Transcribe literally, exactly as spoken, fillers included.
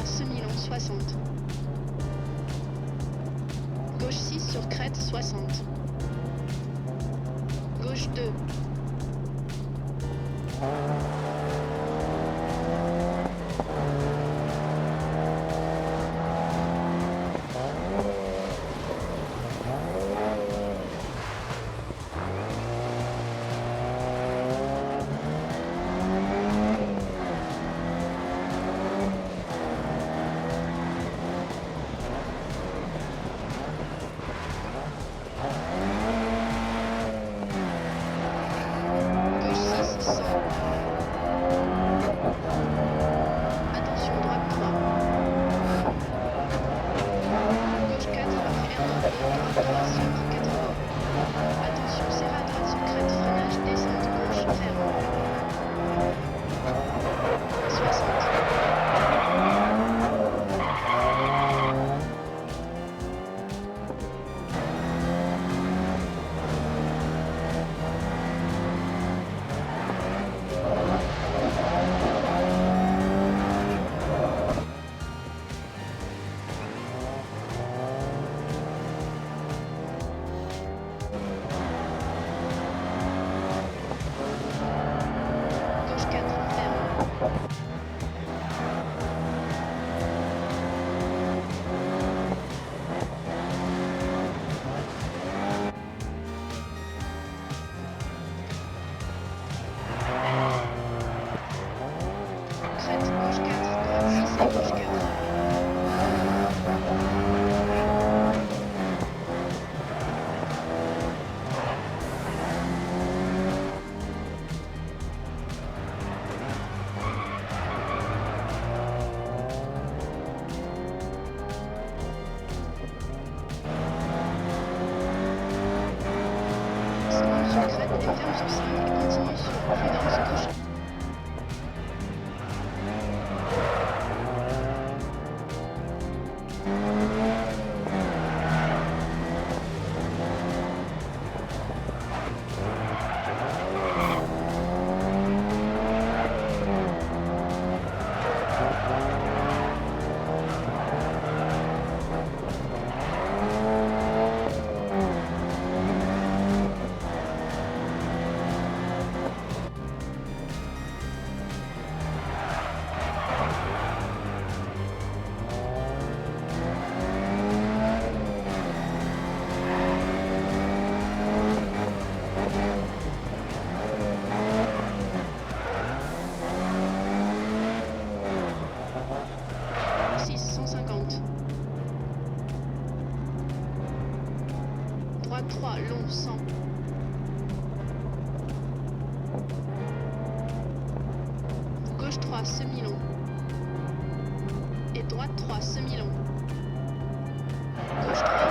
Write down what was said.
Semi-long soixante. Gauche six sur crête soixante. Gauche deux. Gauche six, cent. Attention, droite trois. Gauche quatre, après R deux, droite trois sur quatre bords. Attention, serre à droite sur crête, freinage, descente, gauche, ferme. Soixante. Gauche quatre, ferme. Crête, gauche quatre, droite six et gauche quatre. Seconde sur crête et ferme sur cinq et continue sur prudence gauche. Six, cent cinquante. Droite trois, long, cent. Gauche trois, semi-long. Et droite trois, semi-long. Gauche trois,